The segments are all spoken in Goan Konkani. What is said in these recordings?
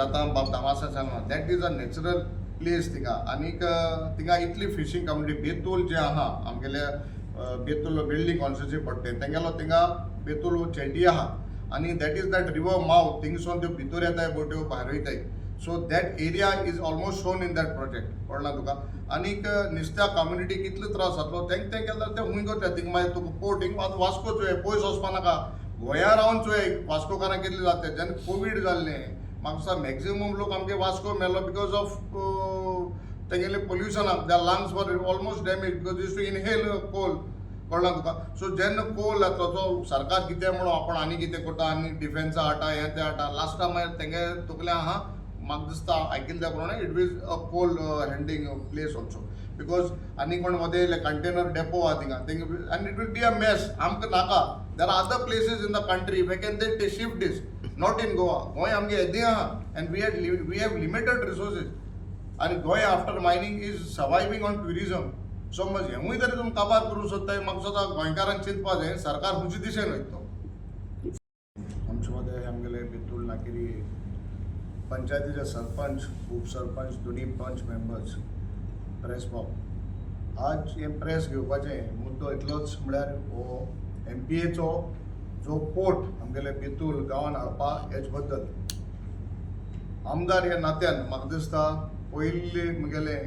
जाता बाब दामासा सांगला, that is a natural place थिंगा. आनीक थिंगा इतली फिशींग कम्युनिटी, बेतूल जे आहा आमगेले, बेतूल वेळ्ळी कॉन्स्टिट्युन्सी पडटे तेंगेलो, थिंगा बेतूल जेटी आहा आनी that is that river mouth. थिंगसून त्यो भितर येताय, बोट्यो भायर वयताय. So that area is almost shown in that project. कळना तुका? आनीक नुस्त्या कम्युनिटी कितलो त्रास जातलो तेंक, तें केल्यार ते खूंय करता थिंगा? मागीर तुका पोर्ट हिंग आतां वास्को चोय, पयस वचपा नाका, गोंया रावन चोय वास्कोकारांक कितले जाता. जेन्ना कोवीड जाल्लें, म्हाका दिसता मॅक्झिमम लोक आमगे वास्को मेलो because of तेंगेले पोल्युशनाक. Their lungs were almost damage because used to inhale coal. कळ्ळा तुका? सो जेन्ना कोल जातलो तो सरकार कितें म्हणून आपण आनी कितें करता आनी डिफेन्सा हाडटा, हें तें हाडटा, लास्टा मागीर तेंगे तकले आहा. म्हाका दिसता आयकिल्ल्या त्या प्रमाणे it is a coal handling place also, because आनी कोण मदें कंटेनर डेपो आहा थिंगा तेंगे आनी it will be a mess. आमकां नाका. There are other places in the country where can they shift this, not in Goa. Goa आमगे येदें आहा and we have limited resources आनी Goa after mining is surviving on tourism. So मग हेंवूय तरी तुमी काबार करूंक सोदताय. म्हाका दिसता गोंयकारांक चिंतपा जाय, सरकार खंयचे दिशेन वयता तो. आमचे मदें आमगेले बेतूल नाकेरी पंचायतीचे सरपंच, उपसरपंच, दोनी पंच मेंबर्स, प्रेस बाब, आज हें प्रेस घेवपाचें मुद्दो इतलोच म्हळ्यार हो एमपीएचो जो पोर्ट आमगेले बेतूल गांवान हाडपा हेच बद्दल. आमदार ह्या नात्यान म्हाका दिसता पयली म्हगेलें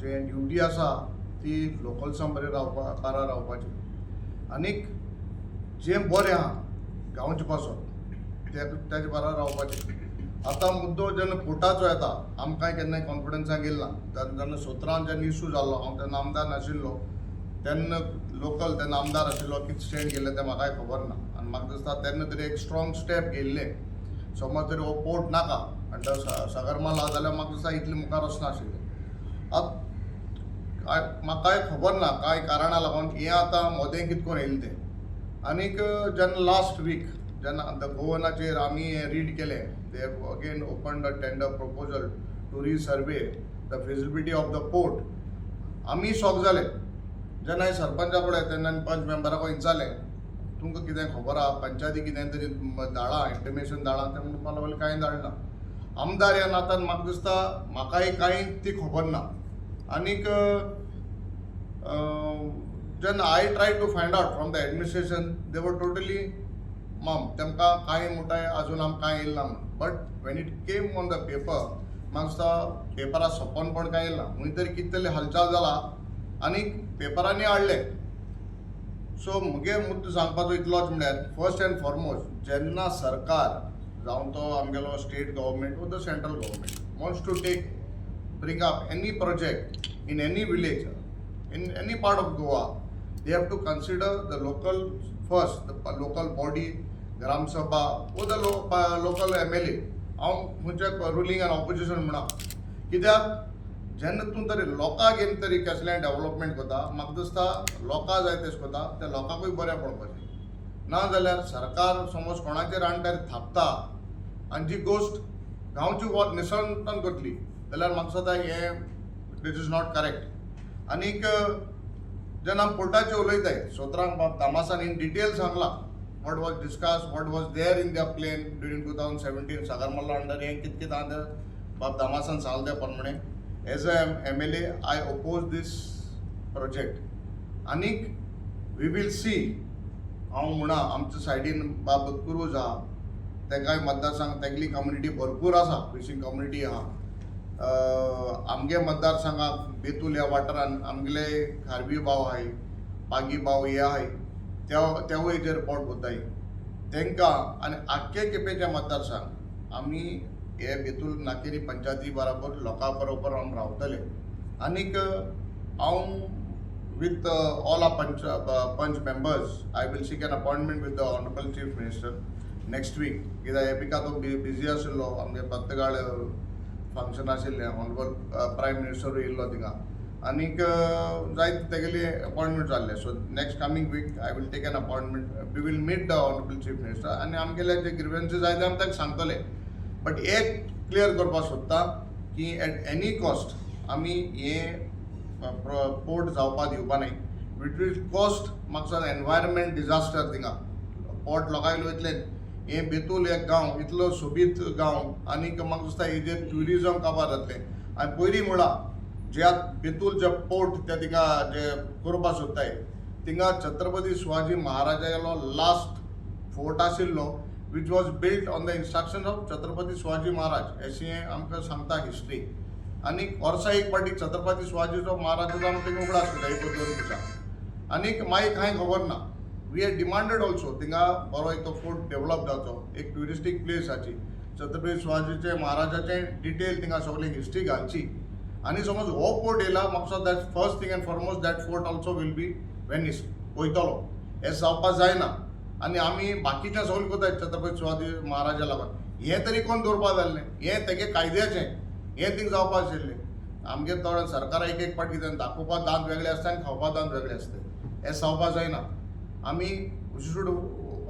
जे ड्युटी आसा ती लोकल्सां बरें रावपा, बारा रावपाची आनीक जें बरें आहा गांवचे पासत ते तेजे बारा रावपाचें. आतां मुद्दो जेन्ना पोर्टाचो येता, आमकांय केन्नाय कॉन्फिडन्सान येयला ना. जेन्ना सतरान जेन्ना इशू जाल्लो, हांव तेन्ना आमदार नाशिल्लो. तेन्ना लोकल तेन्ना आमदार आशिल्लो, कितें स्टँड घेयल्लें तें म्हाकाय खबर ना. आनी म्हाका दिसता तेन्ना तरी एक स्ट्रॉंग स्टेप घेयल्लें. समज तरी हो पोर्ट नाका आनी तो सागरमाल आहा जाल्यार म्हाका दिसता इतले मुखार वचनाशिल्लें. आतां काय म्हाकाय खबर ना कांय कारणां लागून हें आतां मोदें कितें करून येयलें तें. आनीक जेन्ना लास्ट वीक जेन्ना the गोवनाचेर आमी हें रीड केलें, they have again open the tender proposal to resurvey the feasibility of the port, आमी शॉक जाले. जेन्ना हांवें सरपंचा कडेन तेन्ना आनी पंच मेंबराक विचारलें, तुमकां कितें खबर आहा, पंचायती कितें तरी धाडा, इंटिमेशन धाडा, तें म्हणपाक लागले कांय धाडना. आमदार ह्या नात्यान म्हाका दिसता म्हाकाय कांय ती खबर ना. आनीक जेन्ना I try to find out from the administration, they were totally mum. तेमकां कांय म्हणटाय अजून आमकां कांय येयलें ना म्हूण. But when it came on the paper, म्हाका दिसता पेपरार सोंपनपण कांय येयलें ना. खंय तरी कितें तरी हालचाल जाला आनी पेपरांनी हाडलें. सो मुगे मुद्दो सांगपाचो इतलोच म्हळ्यार, फर्स्ट अँड फॉरमोस्ट, जेन्ना सरकार जावं तो आमगेलो state government or the central government wants to take bring up any project in any village, in any part of Goa, they have to consider the local first, the local body, Gram Sabha or the local MLA. हांव खंयच्या रुलींग आनी ऑपोजिशन म्हणा, कित्याक जेन्ना तूं तरी लोकांक घेवन तरी कसलें डेवलपमेंट करता, म्हाका दिसता लोकां जाय तशें करता त्या लोकांकूय बरें पडपाचें. ना जाल्यार सरकार समज कोणाचेर आणटार थापता आनी जी गोश्ट गांवची वत निसणटन करतली जाल्यार म्हाका दिसता हें this is not correct. आनीक जेन्ना आमी पोर्टाचेर उलयताय, सतरांक बाब दामासान इन डिटेल सांगला what was discuss, what was there in the plan during 2017, Sagarmala under हें कितें कितें आहा तें बाब दामासान सांगलें. त्या प्रमाणे as a MLA I oppose this project. आनीक we will see. हांव म्हणा आमच्या सायडीन बाब क्रूज आहा, तेकाय मतदारसंघ तेगली कम्युनिटी भरपूर आसा, फिशींग कम्युनिटी आहा. आमगे मतदारसंघाक बेतूल ह्या वाठारान आमगेले खारवी भाव आहाय, पागी भाव हे आहाय, त्या तेवूय हेजेर पोट भरताय तेंकां. आनी आख्खे केपेंच्या मतदारसंघ आमी हे बेतूल नाकेरी पंचायती बराबर लोकां बरोबर आमी रावतले. आनीक हांव with all our panch members, I will seek an appointment with the Honorable Chief Minister next week. कित्याक हे विका तो बिजी आशिल्लो, आमगे पत्तगाळ फंक्शन आशिल्लें, ऑनरेबल प्रायम मिनिस्टरूय येयल्लो थिंगा आनीक जायते तेगेली अपॉयंटमेंट जाल्ले. So next coming week I will take an appointment, we will meet the Honorable Chief Minister आनी आमगेले जे ग्रिवन्सीस आहाय ते आमी ताका सांगतले. बट एक क्लियर करपाक सोदता की एट एनी कॉस्ट आमी हें पोर्ट जावपा दिवपा न्हय. It will cost म्हाका दिसता एनवायरमेंट डिजास्टर. थिंगा पोर्ट लोकांक वयतले. हे बेतूल एक गांव इतलो सोबीत गांव आनीक म्हाका दिसता हेजेर ट्युरिजम काबार जातलें. आनी पयलीं म्हळां जे आतां बेतूल जे पोर्ट ते थिंगा जे करपा सोदताय थिंगा छत्रपती शिवाजी महाराजालो लास्ट फोर्ट आशिल्लो, which was built on the instruction of Chhatrapati Shivaji Maharaj, अशें आमकां सांगता हिस्ट्री. आनी वर्सा एक फावटी छत्रपती शिवाजीचो महाराजाचो आमकां थिंगा उगडास करता एक दोन दिसा. आनीक मागीर कांय खबर ना. We had demanded also थिंगा बरो एक तो फोर्ट डेवलप जावचो, एक ट्युरिस्टीक प्लेस जाची, छत्रपती शिवाजीचे महाराजाचे डिटेल थिंगा सगळी हिस्ट्री घालची. आनी समज हो पोर्ट येयला, म्हाका दिसता that first thing and foremost, that fort also will be vanish वयतलो. हें जावपा जायना. आनी आमी बाकीचें सगळें करता छत्रपती शिवाजी महाराजा लागून, हें तरी कोण दवरपा जाल्लें, हें तेगे कायद्याचें हें थिंग जावपा आशिल्लें. आमगे थोडे सरकारा एक एक फावट कितें दाखोवपा दांत वेगळे आसता आनी खावपा दांत वेगळे आसता, हें जावपा जायना. आमी should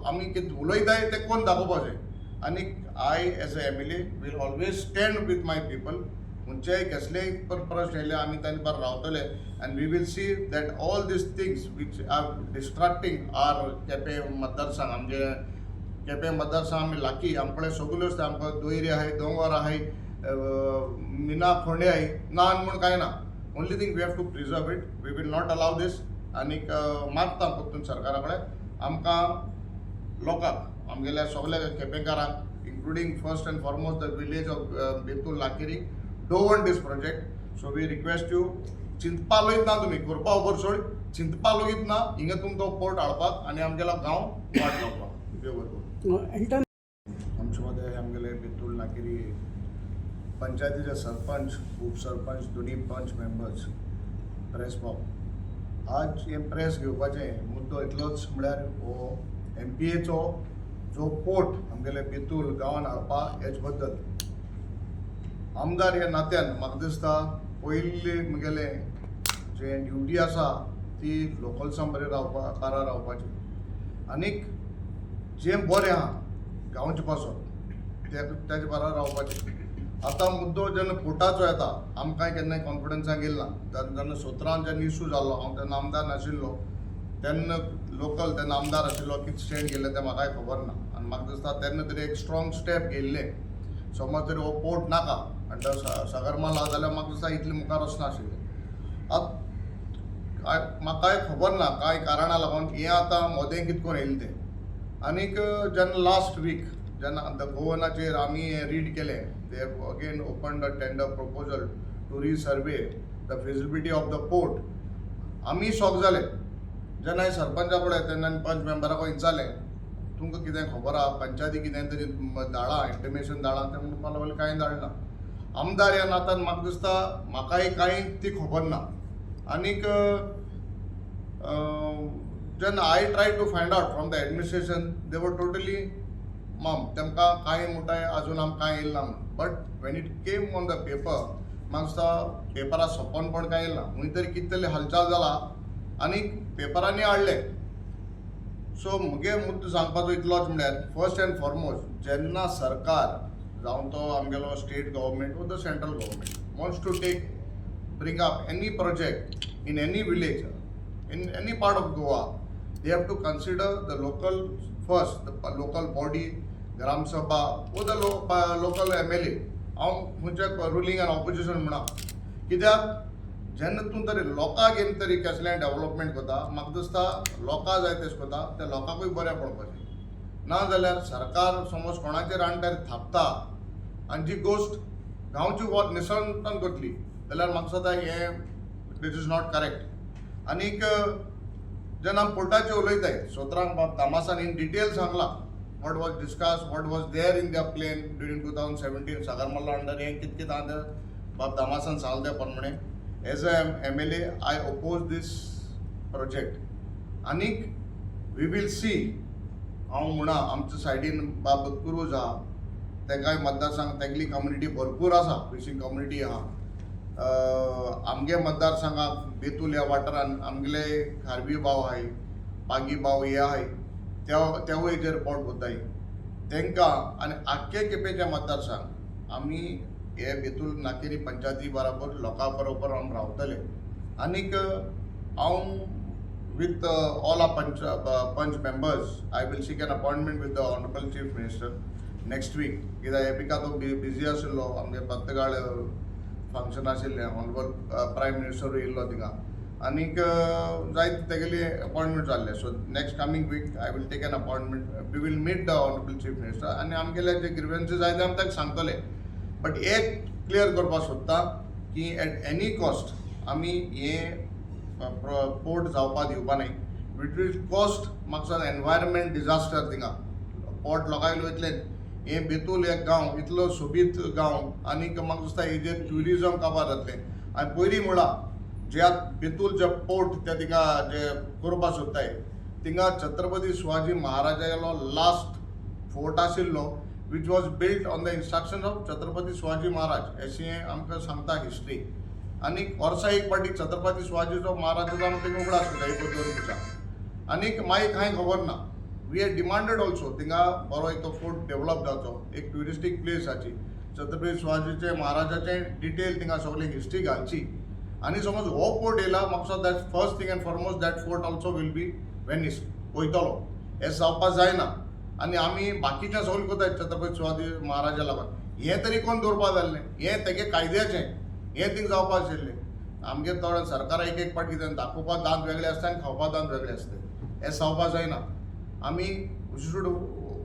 आमी कितें उलयताय तें कोण दाखोवपाचें. आनी I as a MLA will always stand with my people. खंयचेय कसलेय प्रश्न येयले आमी तांचे बरोबर रावतले and we will see that all these things which are distracting our Quepem मतदारसंघ. आमचे केपें मतदारसंघ आमी लाकी, आमकडे सगल्यो आसता. आमकां दोयरी आहाय, दोंगर आहाय, मिना खोंडे आहाय, ना म्हूण कांय ना. Only thing, we have to preserve it. We will not allow this. आनीक मागता परतून सरकारा कडेन, आमकां लोकांक, आमगेल्या सगल्या केपेंकारांक, including first and foremost the village of Betul Lakeri, don't want this project. So we request you, चिंतपा लेगीत ना तुमी करपा खबर सोड, चिंतपा लेगीत ना हिंगा तुमकां पोर्ट हाडपाक आनी आमगेलो गांव वाट लावपाक. देव बरें करूं. एल्टन. आमचे मदें आमगेले बेतूल नाकेरी पंचायतीचे सरपंच, उपसरपंच, दोनी पंच मेंबर्स, प्रेस बाब, आज हें प्रेस घेवपाचें मुद्दो इतलोच म्हळ्यार हो एमपीएचो जो पोर्ट आमगेले बेतूल गांवान हाडपा हेच बद्दल. आमदार ह्या नात्यान म्हाका दिसता पयली म्हगेलें जे ड्युटी आसा ती लोकल्सां बरें रावपा बारा रावपाची आनीक जें बरें आहा गांवचे पासत तेजे बारा रावपाचें. आतां मुद्दो जेन्ना पोर्टाचो येता, आमकांय केन्नाय कॉन्फिडन्सान येयला ना. जेन्ना सतरान जेन्ना इशू जाल्लो, हांव तेन्ना आमदार नाशिल्लो, तेन्ना लोकल तेन्ना आमदार आशिल्लो, कितें स्टँड घेयल्लें तें म्हाकाय खबर ना. आनी म्हाका दिसता तेन्ना तरी एक स्ट्रॉंग स्टेप घेयल्लें. समज तरी हो पोर्ट नाका आनी सागरमाल आहा जाल्यार म्हाका दिसता इतले मुखार वचनाशिल्लें. आतां म्हाकाय खबर ना कांय कारणा लागून हें आतां मोदें कितें करून येयलें तें. आनीक जेन्ना लास्ट वीक जेन्ना the गोवनाचेर आमी हें रीड केलें, they have again open the tender proposal to resurvey the feasibility of the port, आमी शॉक जाले. जेन्ना हांवें सरपंचा कडेन तेन्ना आनी पंच मेंबराक विचारलें, तुमकां कितें खबर आहा, पंचायती कितें तरी धाडा, इंटिमेशन धाडा, तें म्हणपाक लागले कांय धाडना. आमदार ह्या नात्यान म्हाका दिसता म्हाकाय कांय ती खबर ना. आनीक जेन्ना I try to find out from the administration, they were totally mum. तेमकां कांय म्हणटाय अजून आमकां कांय येयलें ना म्हूण. But when it came on the paper, म्हाका दिसता पेपरार सपनपण कांय येयलें ना, खंय तरी कितें तरी हालचाल जाला आनी पेपरांनी हाडलें. सो म्हगे मुद्दो सांगपाचो इतलोच म्हळ्यार, फर्स्ट एंड फॉरमोस्ट, जेन्ना सरकार जावं तो आमगेलो state government or the central government wants to take bring up any project in any village, in any part of Goa, they have to consider the local first, the local body, Gram Sabha or the local MLA. हांव खंयच्या रुलींग आनी ऑपोजिशन म्हणा, कित्याक जेन्ना तूं तरी लोकांक येवन तरी कसलें डेवलपमेंट करता, म्हाका दिसता लोकां जाय तशें करता त्या लोकांकूय बरें पडपाचें. ना जाल्यार सरकार समज कोणाचेर आणटार थापता आनी जी गोश्ट गांवची वत निसणटन करतली जाल्यार म्हाका दिसता हें this is not correct. आनीक जेन्ना आमी पोर्टाचेर उलयताय, सतरांक बाब दामासान इन डिटेल सांगलां what was discuss, what was there in the plan during 2017 Sagarmala under, हें कितें कितें आहा तें बाब दामासान सांगलें. त्या प्रमाणे as a MLA I oppose this project. आनीक we will see. हांव म्हणा आमच्या सायडीन बाब क्रूज आहा, तेकाय मतदारसंघ तेगली कम्युनिटी भरपूर आसा, फिशींग कम्युनिटी आहा. आमगे मतदारसंघाक बेतूल ह्या वाठारान आमगेले खारवी भाव आहाय, पागी भाव हे आहाय, त्या तेवूय हेजेर पोट भरताय तेंकां. आनी आख्खे केपेंच्या मतदारसंघ आमी हे बेतूल नाकेरी पंचायती बराबर लोकां बरोबर आमी रावतले. आनीक हांव with all our panch members I will seek an appointment with the honourable chief minister next week. कित्याक हे विका तो बिजी आशिल्लो, आमगे पत्तगाळ फंक्शन आशिल्लें, ऑनरेबल प्रायम मिनिस्टरूय येयल्लो थिंगा आनीक जायते तेगेली अपॉयंटमेंट जाल्ले. So next coming week I will take an appointment, we will meet the honourable chief minister आनी आमगेले जे ग्रिवन्सीस आहाय ते आमी ताका सांगतले. बट एक क्लियर करपाक सोदता की एट एनी कॉस्ट आमी हे पोर्ट जावपा दिवपा न्हय. It will cost म्हाका दिसता एनवायरमेंट डिजास्टर. थिंगा पोर्ट लोकांक वयतले, हे बेतूल एक गांव इतलो सोबीत गांव आनीक म्हाका दिसता हेजेर ट्युरिजम काबार जातलें. आनी पयलीं म्हळां जे आतां बेतूल जे पोर्ट ते थिंगा जे करपा सोदताय, थिंगा छत्रपती शिवाजी महाराजालो लास्ट फोर्ट आशिल्लो, which was built on the instruction of Chhatrapati Shivaji Maharaj, अशें आमकां सांगता हिस्ट्री. आनी वर्सा एक फावटी छत्रपती शिवाजीचो महाराजाचो आमी तेंका उगडास करता एक दोन दिसा. आनीक मागीर कांय खबर ना. We had demanded also थिंगा बरो एक तो फोर्ट डेवलप जावचो, एक ट्युरिस्टीक प्लेस जाची, छत्रपती शिवाजीचे महाराजाचे डिटेल थिंगा सगळी हिस्ट्री घालची. आनी समज हो पोर्ट येयला, म्हाका दिसता that first thing and foremost, that fort also will be vanish, वयतलो. हें जावपा जायना. आनी आमी बाकीचें सगळें करता छत्रपती शिवाजी महाराजा लागून, हें तरी कोण दवरपा जाल्लें? हें तेगे कायद्याचें हें थिंग जावपा आशिल्लें. आमगे थोडे सरकारा एक एक पाट कितें दाखोवपा दांत वेगळे आसता आनी खावपा दांत वेगळे आसता. हें जावपा जायना. आमी should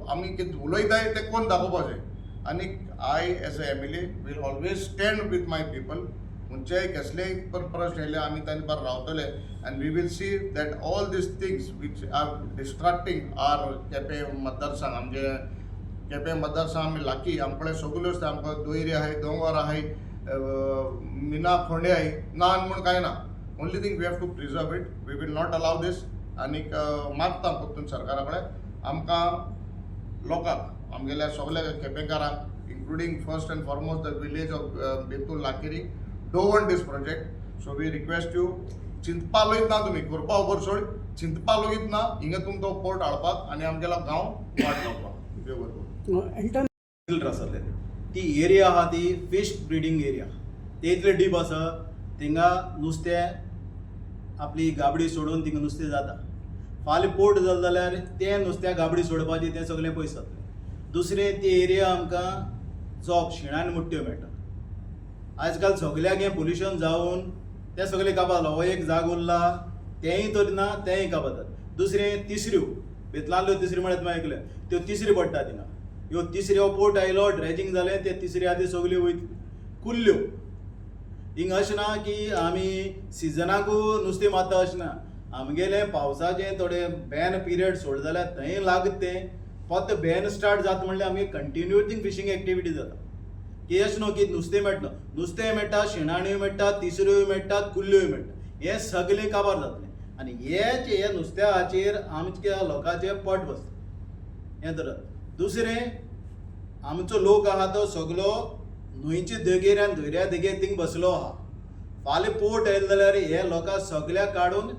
आमी कितें उलयताय तें कोण दाखोवपा जाय. आनी I as a MLA will always stand with my people. खंयचेय कसलेय प्रश्न येयले, आमी तांचे बरोबर रावतले and we will see that all these things which are distracting our Quepem मतदारसंघ. आमचे केपें मतदारसंघ आमी लाकी, आमचे कडेन सगल्यो आसता. आमकां दोयरी आहाय, दोंगर आहाय, मिना फोंडे आहाय, ना म्हूण कांय ना. Only thing, we have to preserve it. We will not allow this. आनीक मागता परतून सरकारा कडेन, आमकां लोकांक, आमगेल्या सगल्या केपेंकारांक, including first and foremost the village of Betul Lakeri, don't want this project. So we request you, चिंतपा लेगीत ना तुमी करपा खबर सोड, चिंतपा लेगीत ना हिंगा तुमकां तो पोर्ट हाडपाक आनी आमगेलो गांव वाट लावपाक. देव बरें करूं. एल्टन. आसले ती एरिया आहा ती फिश ब्रिडींग एरिया. ते इतले डीप आसा, थिंगा नुस्तें आपली गाबडी सोडून थिंगा नुस्तें जाता. फाल्यां पोर्ट जालें जाल्यार तें नुस्त्या गाबडी सोडपाची तें सगळें पयस जातलें. दुसरें, ती एरिया आमकां चोप शिणान मुट्ट्यो मेळटा. आजकाल सगल्याक हें पोल्युशन जावन तें सगळें काबार जालां. हो एक जागो उरला, तेंय तर ना, तेंय काबार जाता. दुसरें, तिसऱ्यो, बेतलांतल्यो तिसऱ्यो म्हळ्यार तुवें आयकलें, त्यो तिसऱ्यो पडटा थिंगा. ह्यो तिसऱ्यो पोर्ट आयलो, ड्रेजिंग जालें, ते तिसऱ्यो आहा त्यो सगल्यो वयतल्यो. कुल्ल्यो हिंगा अशें ना की आमी सिजनाकू नुस्तें मारता, अशें ना. आमगेलें पावसाचें थोडें बॅन पिरियड सोड जाल्यार थंय लागत तें फक्त बॅन स्टार्ट जाता म्हणल्यार आमगे कंटिन्यू थिंग फिशींग एक्टिविटी जाता. की अशें न्हू की नुस्तें मेळटा, नुस्तें मेळटा, शिणाण्यो मेळटा, तिसऱ्योय मेळटा, कुल्ल्योय मेळटा. हें सगळें काबार जातलें आनी हेच हे नुस्त्याचेर आमच्या लोकांचें पोट बसता. हें तर दुसरें, आमचो लोक आहा तो सगलो न्हंयचे देगेर आनी दर्या देगेर थिंग बसलो आहा. फाल्यां पोर्ट आयले जाल्यार हे लोकांक सगळ्याक काडून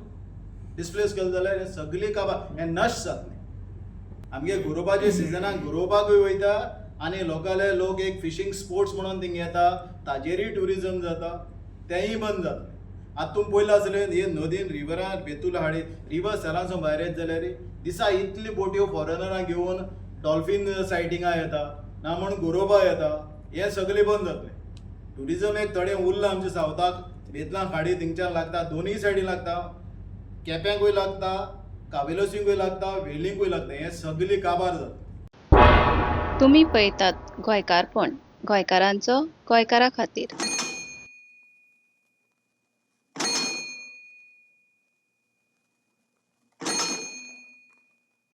डिस्प्लेस केले जाल्यार हे सगळी काबार, हें नश्ट जातलें. आमगे गोरोवपाच्या सिजनाक गोरोवपाकूय वयता आनी लोकाले लोक एक फिशींग स्पोर्ट्स म्हणून थिंग येता, ताजेरूय ट्युरिजम जाता, तेंय बंद जातलें. आतां तुमी पयलां आसलें हे नदीन रिवरान बेतूल हाडी रिवर सेलांसून भायर येत जाल्यार दिसा इतली बोट्यो फॉरेनरां घेवन डॉल्फीन सायटिंगा येता ना म्हण गोरोवपा येता, हें सगळें बंद जातलें. ट्युरिजम एक थोडें उरलां आमच्या सावथाक. बेतलां खाडी थिंगच्यान लागता, दोनूय सायडीन लागता, केप्यांकूय लागता, कावेलोसिंकूय लागता, वेर्लींकूय लागता. हें सगळें काबार जाता. तुमी पळयतात गोंयकारपण, गोंयकारांचो गोंयकारा खातीर.